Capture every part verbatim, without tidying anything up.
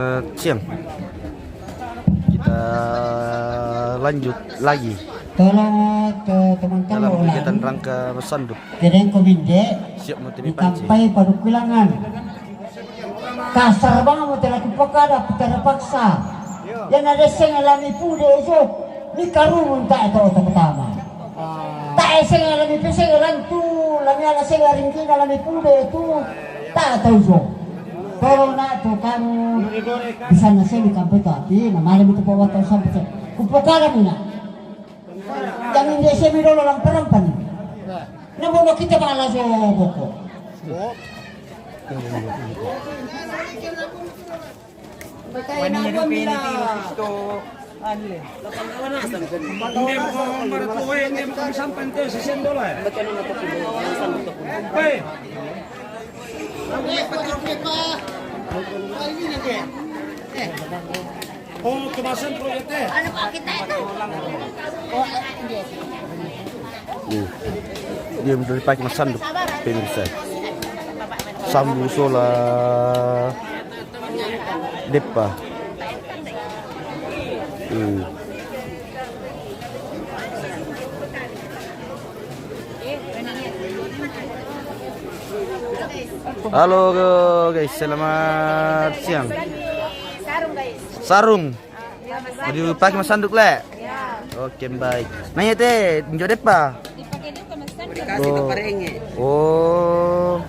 Selamat siang. Kita lanjut lagi. Tolong, eh, ke teman-teman dalam kegiatan rangka masanduk. Kedeng kominde siap mau di temi panci. Tampai padukulangan. Kasar banget mau telaku pakada, pakada paksa. Yang ada seng alami pude ijo. Ni karumun tak itu otak pertama. Tak seng alami peseng alantu, lami ala seng aringgina lami pude itu. Tak tahu jo. Tolong nak tu kamu bisa nasi di kampung tu api, nama ada itu bawa tahu sampai tu. Kupokala mina. Yang ini semi dolo lang perempan. Namun kita bala jo boko. Mani dua puluh lima itu, anu le. Nggih, kok maratua, nggih, kok sampean te sesen dolar. Hei. Oh, kemasan proyek teh. Anu, Pak, kita itu. Nih, dia udah dipakai masanduk, pemirsa. Sambu sola deppa. Hmm. Halo guys, selamat siang. Sarung, guys. Sarung. Mau dipakai masanduk, le? Ya. Oke, baik. Nanya te, njo deppa. Dipakai dulu ke masanduk. Oh. Oh.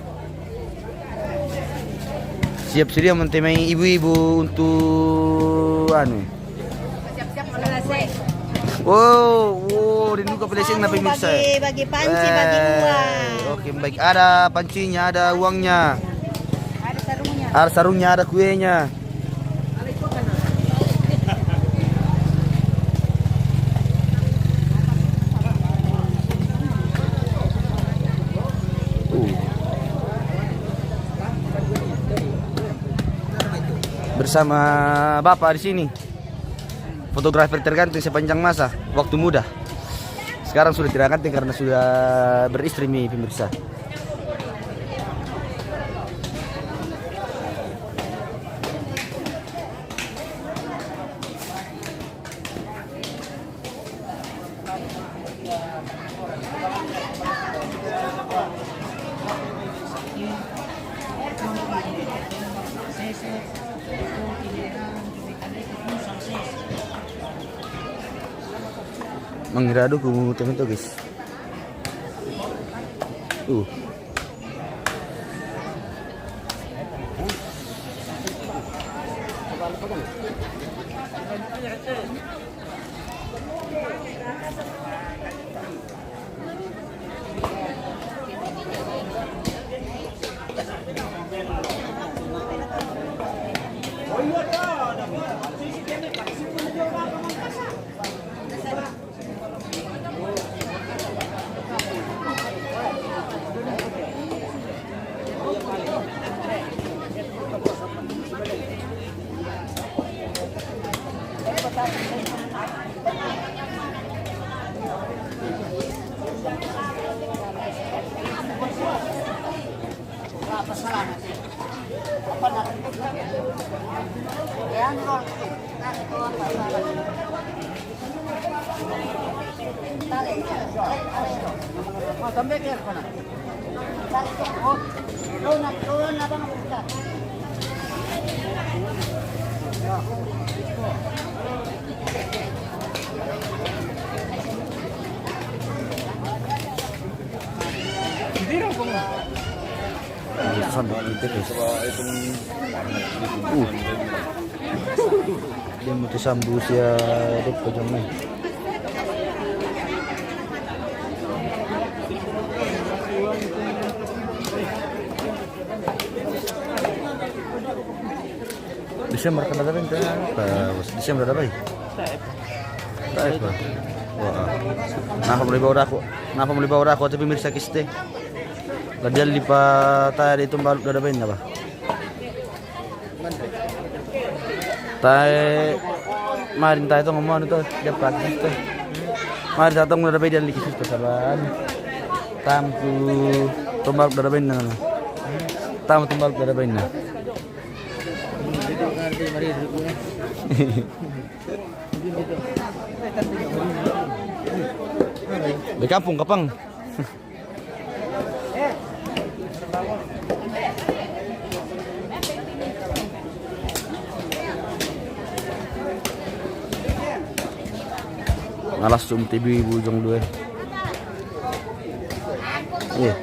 Siap sedia mentemai ibu-ibu untuk anu. Siap-siap mau selesai. Wow, wow, rindu ke pelesing na pemirsa. Bagi, bagi panci, bagi uang. Oke, baik. Ada pancinya, ada uangnya. Ada sarungnya. Ada sarungnya, ada kuenya. Bersama Bapak di sini. Fotografer terganteng sepanjang masa, waktu muda. Sekarang sudah tidak ganteng karena sudah beristri mi pemirsa. Mangira duku temen to, guys. Uh. Sambil kita, guys. Uh. Dia mau disambu sia deppa jong ni. Desember kan ada bente apa? Desember ada baik. Tae pa. Wah. Napa muli bawa dako? Napa muli bawa dako? Tapi mirsa kiste. Ladial lipa tae di tumbaluk dada bain apa? Tae marin tae to ngomong to dia praktis to. Marin tae to ngomong dada bain dia lagi sus to saban. Tam tu tumbaluk dada bain na. Tam tumbaluk dada bain na. Di kampung, kapang. Ngalas sum T V bujung dua. Iya.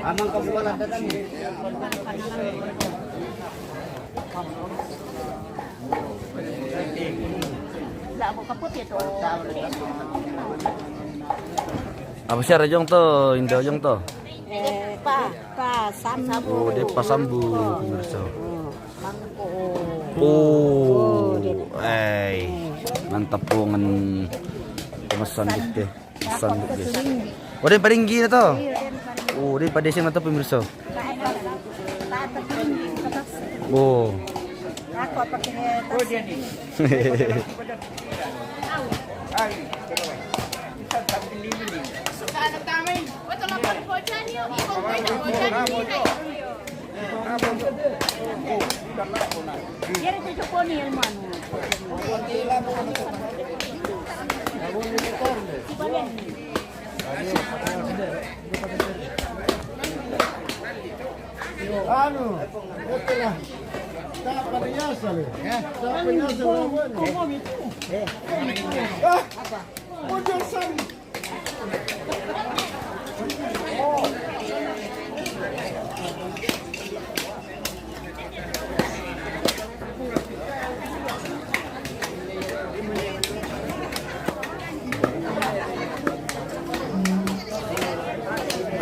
Amang kamu wala datang. Apa sih, Rajong to, Indo Jong to? Eh, pa, pa, sambu. Oh, dia pa sambu, pemirsa. Oh, mangkok. Oh, dia. Eh, mantap po ngan pemesan gitu. Pesan gitu. Oh, dia paringgi na to. Oh, dia padesin na to, pemirsa. Oh. Anu, itulah. Tak pada biasa le. Tak pada biasa lawan. Ah, muncul sam.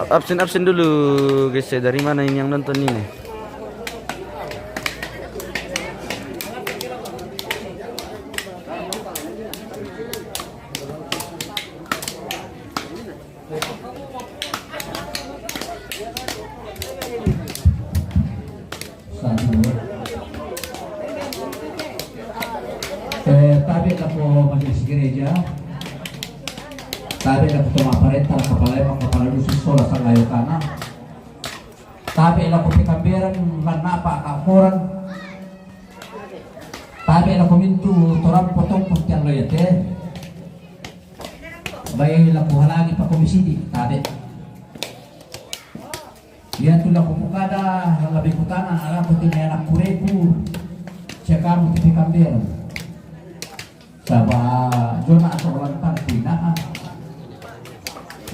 Absen, absen dulu, guys, ya. Dari mana ini yang nonton ini? Satu. Eh, tabe' lako majelis gereja, tabe' lako toma parenta, kapala ema, kapala dusun, sola sanggayo kana, tabe' lako pikamberan, lan napa' kakoran, tabe' lako mintu' torampo tongkon tiallo yate, bai lako halangi pakomisidi, tabe'. Iatu lako kukada, labi kutana, alako tini anak kureku, siakamu tipi kamberan. Saba' jona ato lantan tinaa.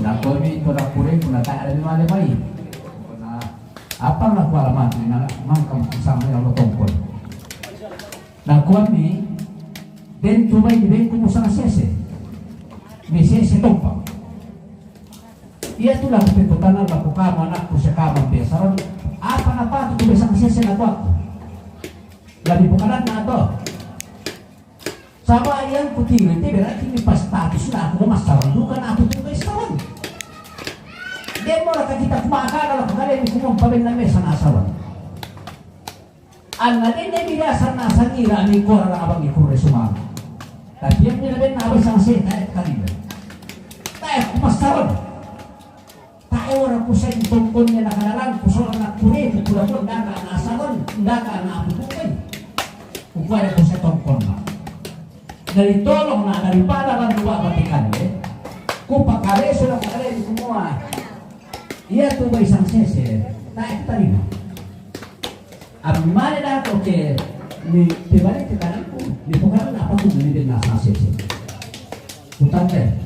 Nakomi ito anak kureku, nata' ada di male mai. Na, apa na kuala mati, na mangkam kusama ya Allah tongkon. Nakomi, den tu mai di bengku musang sese. Mi sese tompa. Iatu la kupikutana lako kamu anakku, siakamu ambe saron, apa napatu' tu besang sese na kuaku? Labi bukanan na to. Saba' iyan kutiri te berarti mi pa status na aku masaron duka na aku tu besang saron. Demo la kakita kumakana la kakale ni kumon pabenna mesa na saron. Anna dende biasa na sangira ni kora la abang ikurre sumama. Tapi yang nila den na abang sang se tae kalila. Tae kumasaron. Tae ora kusen tongkon ne na kadalan kusol na kure kukura ko ndaka na saron, ndaka na aputukai. Kukuare kusen tongkon na. Dari tolong na, daripada lan dua batikan de. Kupakare sudah pakare di semua. Iatu bai sang sese, tae tarima. Amane dato ke Ni tebali te tadi ku, ni bukan apa tu ni dia nasa sese. Kutante.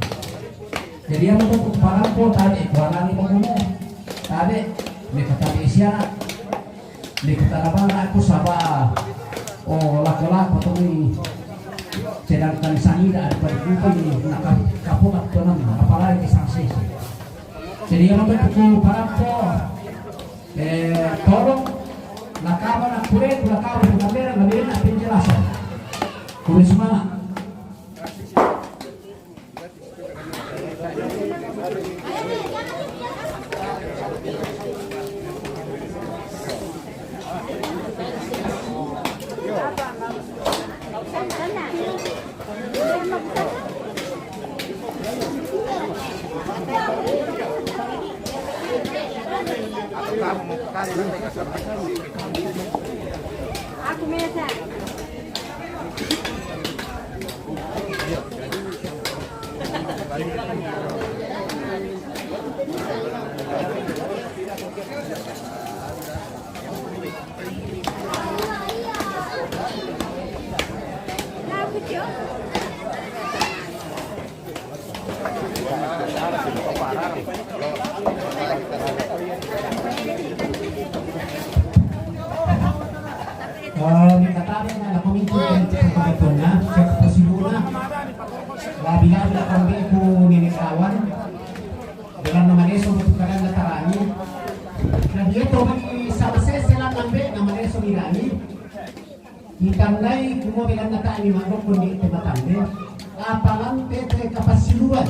Jadi yang untuk parang ko tadi, kualangi ko mo. Tadi, ni katabi siya. Ni katabi na ko saba. O lako-lako to ni. Sedangkan sanida ada pada kupa ni, nakaputak to nama, apalagi sasa sese. Jadi yang untuk parang ko, eh, tolong, nakama na kure, nakama na kamera, na mena penjelasan. Kure semangat. Eh, ni katabi na la pemicu yang cepat itu na, cepat pasigura. Labi-labi la kambe ku nini kawan. Dalam nama Yesus untuk kalian na tarangi. Na dia to bagi sama sese la kambe nama Yesus irangi. Itandai kumua belanna tani madokkon di te matande, apalan tete kapasiluan.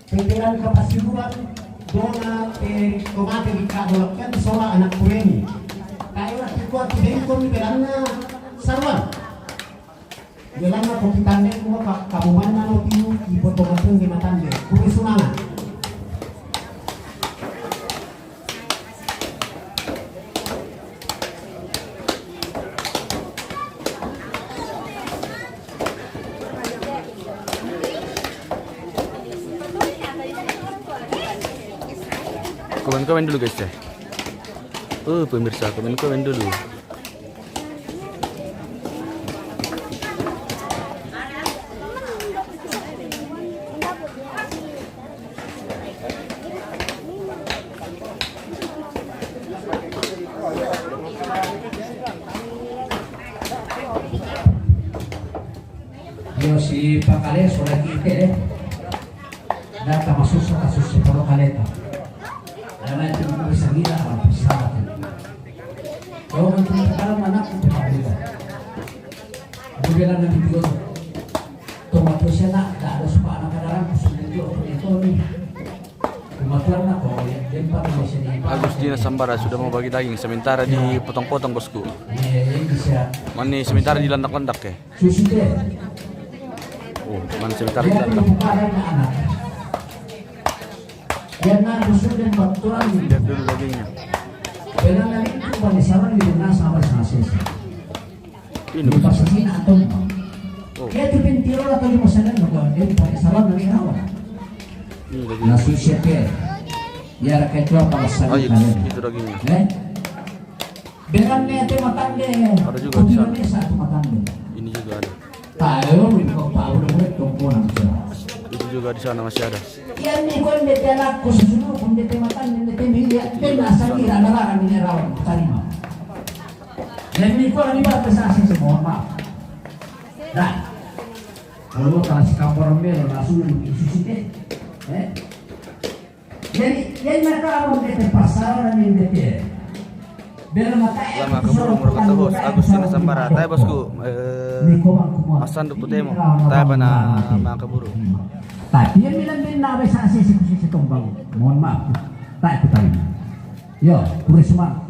Teteran kapasiluan dona te tomate di kadolakken sola anak kureni. Taewa kikua tu bengkon belanna saruan. Belanna ko kitande kumua ka-, kamumanna no tiu ipotomateng di matande. Kuri sumanga. Komen-komen dulu guys ya. Oh pemirsa, komen-komen dulu. Iyo, si pakale sudah kita eh. Data masussa kasus sepuluh kaleta. Dana itu bisa ngira apa pesawat itu. Kalau untuk sekarang mana aku tidak. Aku bilang nanti dulu. Tomato siya na, dado sa paano ka na lang, gusto nito, ako nito, ni. Kumatuan na ko, yan, yan pa naman siya ni. Agustina Sambara sudah mau bagi daging, sementara dipotong-potong, bosku. Iya, yan di siya. Mani sementara dilandak-landak eh. Susi de. Oh, mani sementara dilandak. Yan na, gusto din magtuan. Lihat dulu dagingnya. Kailangan itu, panisaran di na sama sa sesi. Ini di pasal ini atau oh. Kaya tu pintiro atau di masalah na ba? Di pa salam na ginawa. Ini lagi. Na susi ke. Yara kaya coba pasal. Oh, iya, itu dagingnya. Eh? Dengan niya te matande. Ada juga di sana. Sa te matande. Ini juga ada. Tayo, rin ko pa ulo mo tong ko nang siya. Itu juga di sana masih ada. Yan ni ko ende te anak ko susunod, ko ende te matande, ende te miya, te nasa nira na lang ni rawan, tarima. Yan ni ko ani ba te sa si mo ma. Da. Kalau ka si kapor melo na susunod ni susi te. Eh? Jadi, yan na ka abang ende te pasaran ende te. Bela mata. Lama kaburu murah kata bos, Agustina Sambara. Taya bosku, eh, asan duk putemo. Taya pa na mga kaburu. Tapi yan bilang din na sa sisi ko si tombang. Mohon maaf. Taya ko tayo. Yo, kurisma.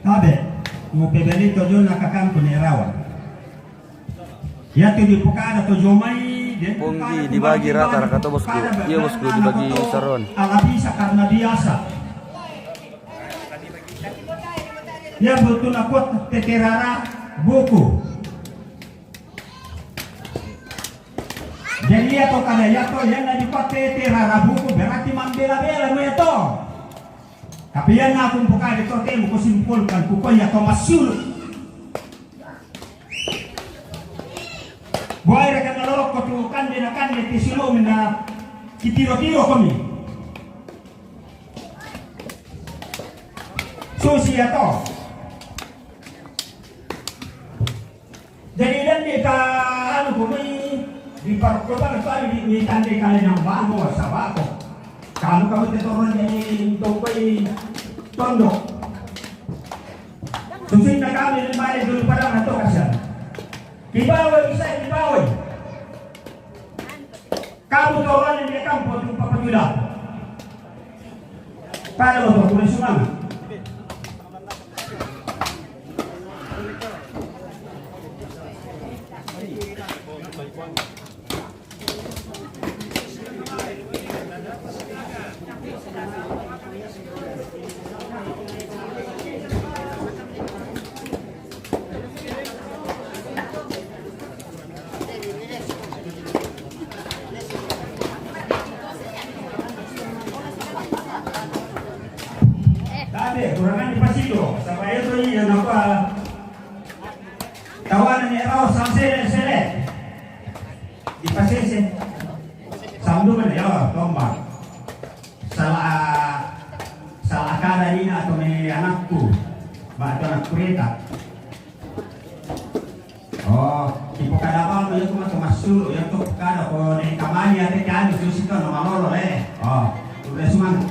Tabe, mo pebelito jo na kakampo ni Erawan. Yatu di pokada to jomai, den ponggi pokada dibagi rata raka to bosku. Iya bosku, dibagi saron. Ala bisa karena biasa. Ya betul na kuat teterara buku. Jadi iya to kada iya to, iya na dipake te rarabuku berarti mambela-bela mo iya to. Tapi iya na kumpukade to te mo kusimpulkan kuko iya to masulu. Buai reka na lorok ko tu kande na kande te sulu mina kitiro-tiro komi. Susi iya to. Jadi dan di ta anu kumi di parkota itu ada di, di tande kali nang bango sabako. Kamu kamu tetoron jadi tongkoi tondok. Susi na kami di mare dulu pada nato kasian. Di bawah bisa di bawah. Kamu tau rani dia kamu patu papa juda. Pada lo papa suman. Tabe, kurangan di pasito, supaya to iya napa tawanan ni rao sangsele sele. Di pasese. Samdu mana ya, tombak. Salah salah kada ni atau ni anakku. Ba atau anak kureta. Oh, tipo kada apa lo ya cuma cuma sulu ya tuh kada ko ni kamali ate kan susi to nama lolo le. Oh, udah semangat.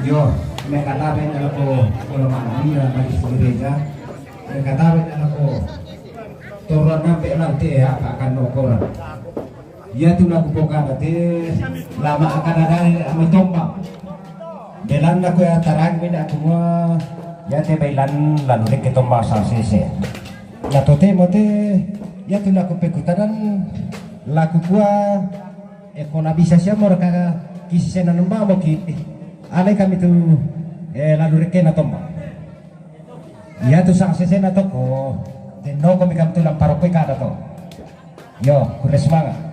Yo, me katabe na ko ko lo mana ni na bagi gereja. Me katabe na ko torang nampe nanti ya akan no koran. Iya tu naku pokada te lama akada dai ama tomba. Belan naku ya tarang beda kumua. Iya te bailan lalu deke tomba sa sese. Na tote mote iya tu naku pekutanan laku kua eko na bisa sia mora kaka kisi sena nomba mo ki. Alai kami tu eh, lalu deke na tomba. Iya tu sa sese na toko. Te noko mi kam tu lamparo pe kada to. Yo, kure semangat.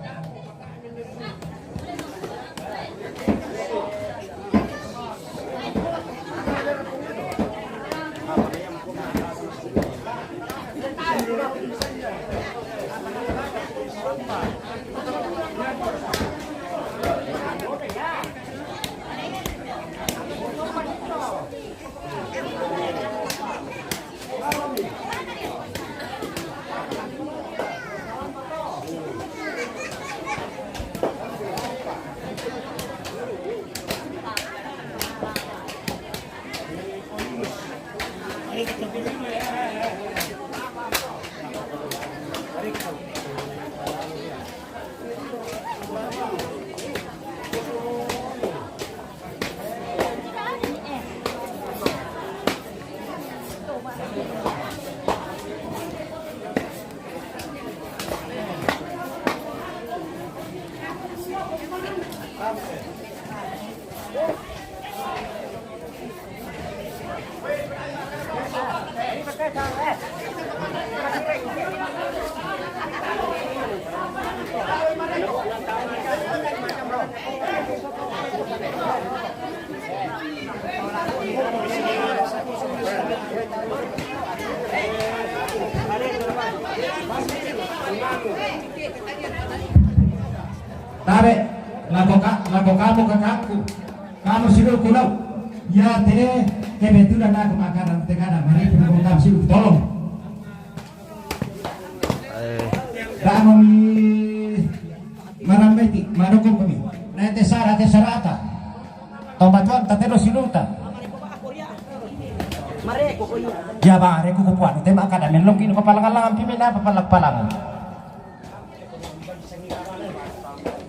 Tabe, lako ka, lako kamu kakakku. Kamu siluku lau. Ya te, kebetulan aku makanan tengah mari aku kamu siluku tolong. Kamu mi marambeti, madukung kami. Nete sara, te sarata. Tombatuan tatero siluta. Ya ba, reku kupuan. Tema kada melong kini ko palang-alang pimena apa palang-palang.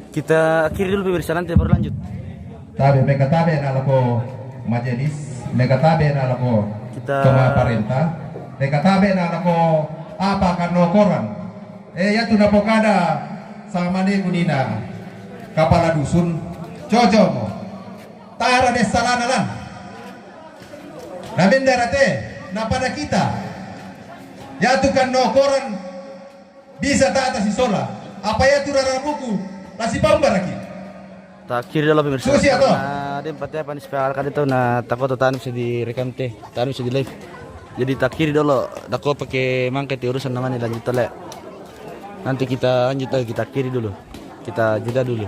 Kita akhiri dulu pemirsa, nanti baru lanjut. Tabe, meka tabe na lako majelis, meka tabe na lako kita cuma parenta, meka tabe na lako apa kano koran. Eh, ya tu napokada sama ne gunina kapala dusun, coco mo. Tara de salana lan. Na bendera te, na pada kita. Ya tu kano koran, bisa tata si sola. Apa ya tu rara buku, lasi pambaraki. Takhiri dolo pemirsa. Susi atau? Na, den pate apa ni spesial kali tu na tako to tanu bisa direkam te, tanu bisa di live. Jadi takhiri dolo, dako pake mangke te urusan namanya lanjut tole. Nanti kita lanjut lagi, kita akhiri dulu. Kita jeda dulu.